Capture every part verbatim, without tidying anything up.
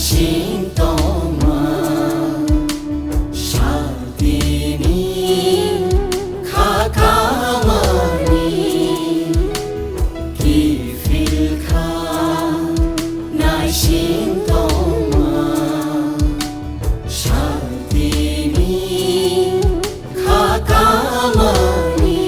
Sing tongma, shaltini kha kamani kiphil kha, naising tongma, shaltini kha kamani.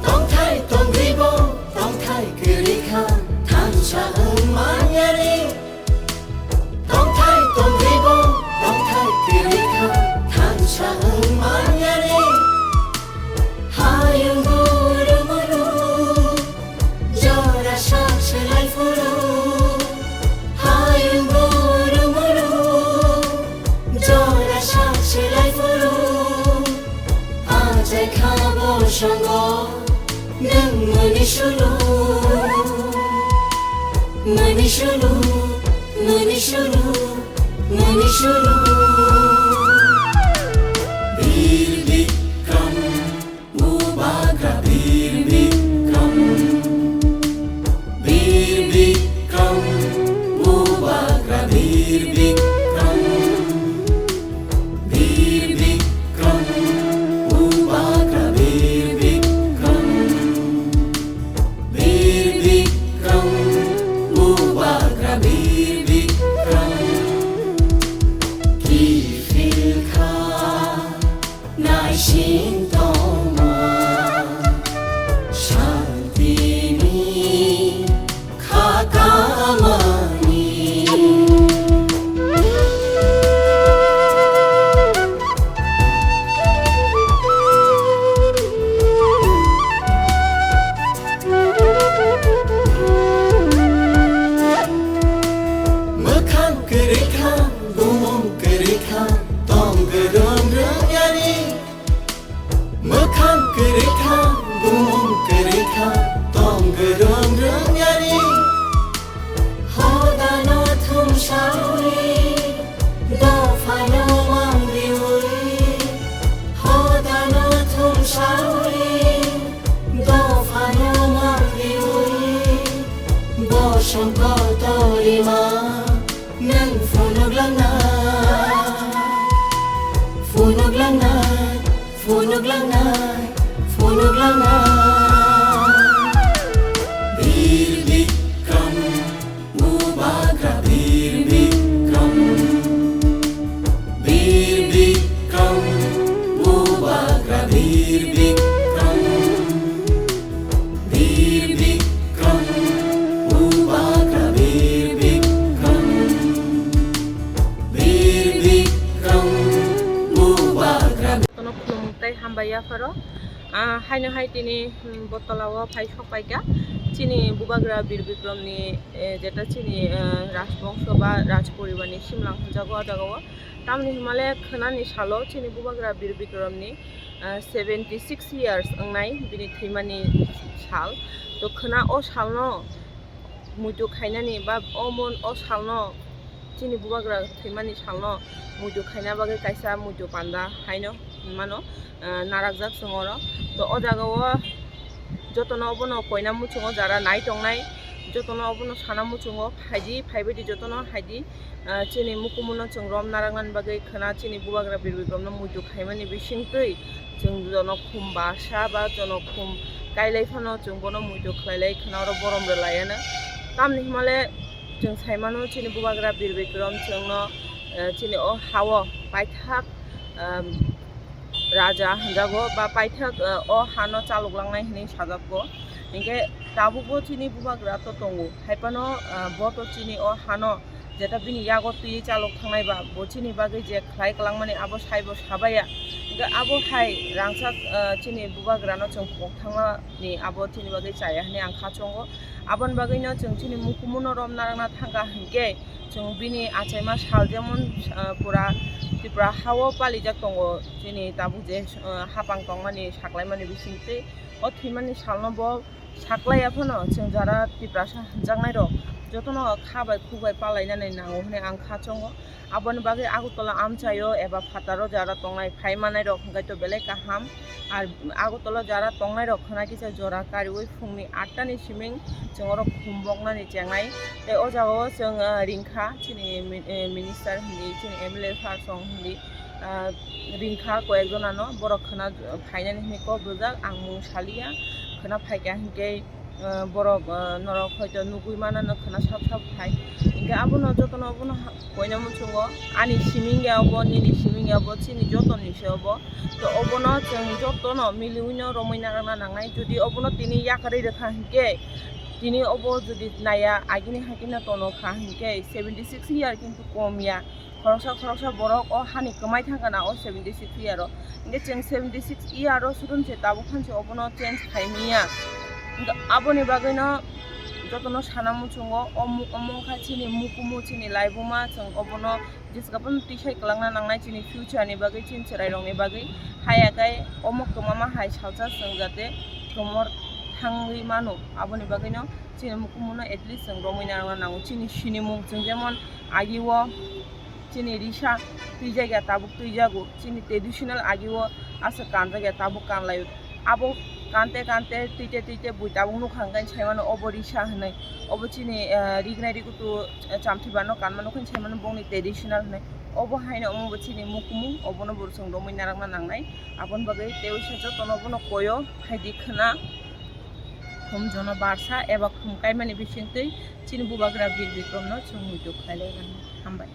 Tongthai tongribo, tongthai kwrwi kha, thansa wng manyani. Tongthai tongribo, tongthai kwrwi kha, thansa wng manyani. Hayung guru muru, jora sak selai phuru. Hayung guru muru, jora sak selai phuru. Achai kha bosongo, nwng mani sulu. Mani sulu, mani sulu, mani sulu. Bir Bikram, Bubagra Bir Bikram. Bir Bikram, Bubagra Bir Bikram. Bir Bikram, Bubagra Bir Bikram. Bir Bikram, Bubagra Bir Bikram. Kiphil kha, naising tongma, shaltini kha kamani. Mwkhang kwrwi kha, bumung kwrwi kha, tong kwrwng rwng yani. Mwkhang kwrwi kha, bumung kwrwi kha, tong kwrwng rwng yani. Hodano thumsawi, dophano mangriwi. Hodano thumsawi, dophano mangriwi. Bosong kotorima, nwng phunuk langnai, phunuk langnai. Phunuk langnai, phunuk langnai. Bir Bikram, Bubagra Bir Bikram. Bir Bikram, Bubagra Bir Bikram. Bir Bikram, Bubagra Bir Bikram. Bir Bikram, Bubagra. Jotono khulumung tei hambai yapharo. Ah, haino hai tini, hmm, bo tola o phai sok paikha. Chini Bubagra Bir Bikram ni, eh, jeta chini, eh, Rajbongso ba Raj Poribar ni simlang hwnjago o jaga o. Tamni hwnmale khwnani salo chini Bubagra Bir Bikram ni, ah, seventy six years wngnai bini thwimani sal. To khwna o salno muitu khainani ba o mon, o salno, chini Bubagra thwimani salno muitu khaina bagwi kaisa muitu panda haino hwnmano, ah, narakjak chwng oro. To o jaga o jotono obono koina muchungo, jara nai tongnai jotono obono sana muchungo, phaidi, phaibaidi jotono haidi. Ah, chini mukumuno chwng rom naraknani bagwi khwna chini Bubagra Bir Bikramno muitu khaimani bisingtwi chwng jono khum basa ba jono khum kailai phano chwng bono muitu khlailai khwna oro borom rwlaiano. Tamni hwnmale chwng saimano chini Bubagra Bir Bikram chwngno, eh, chini o hao paithak, ehm, raja hwnjago ba paithak, eh, o hano chalok langnai hwnwi sajabgo. Hinkhe tabukbo chini Bubagra to tongo, haiphano, eh, bo to chini o hano jeta bini yago twi chalok thangnai ba, bo chini bagwi je khlai kwlangmani abo saibo sabaya. Hinkhe abo hai rangchak, eh, chini Bubagrano chwng kok thangmani abo chini bagwi chaya hwnwi ang kha chongo. Aboni bagwino chwng chini mukumuno rom narakna thangkha hinkhe chwng bini achaima sal jemon, ah, pura Tripura hao palijak tongo chini tabuk je, ah, hapang tongmani saklaimani bisingtwi. O thwimani salno bo saklaiya phano chwng jara Tiprasa hwnjaknairok jotono kha bai khuk bai palainani nango hwnwi ang kha chongo. Aboni bagwi Agartala amchaio eba phataro jara tongnai phai manai rok hwnkhe to belai kaham. Ar Agartala jara tongnai rok khwna kisa jora kariui phungni atta ni siming chwng oro khumboknani chengnai. Tei o jagao chwng, ah, ringkha chini mi-, eh, minister hindi, chini M L A sir song hindi, ah, ringkha koyekjonano borok khwna phainani hinwi kok rijak, ang mung saliya, khwna phaikha hinkhe, ah, borok, ah, norok hoito nugui manano khwna sap sap phai. Hinkhe abono jotono abono ha-, koina muchungo ani siming ya obo, nini siming ya obo, chini jotoni se obo. To obono chwng jotono miliuino romwi narwkna nangnai. Jodi obono tini yakarwi rwkha hinkhe, tini obo jodi naya agini hakhe no tono kha hinkhe seventy six year kintu kom ya. Khoroksa khoroksa borok o hani kwmai thangkha na o seventy six year o. Hinkhe chwng seventy six year o sudun se tabuk phan se obono change khai manya. Hinkhe aboni bagwino jotono sana muchungo o mu-, omo wngkha chini mukumu, chini laibuma, chwng obono jesa phano tisai kwlangna nangnai chini future ni bagwi, chini chwrairokni bagwi. Haya khe omo kwmama hai salsa chwng jate kwmor thangwi mano, aboni bagwino chini mukumuno at least chwng romwi narwkna nango. Chini sinimung chwng jemon agio chini risa twijak ya, tabuk twijago, chini traditional agio aswk kanjak ya, tabuk kanlaio. Abo kante kante, tite tite bui tabuk nukha hwnkhe saimano obo risa hinwi. Obo chini, eh, rignai rigutu, eh, chamthibano kanma nukha hwnkhe saimano bongni traditional hinwi. Obo haino omo bo chini mukumu, obono bo chwng romwi narwkna nangnai. Aboni bagwi tei waisa jotono bono koyo phaidi khwna khum jono barsa eba khum kaimani bisingtwi chini bubagra Bir Bikramno chwng muitu khlai lai mano. Hambai.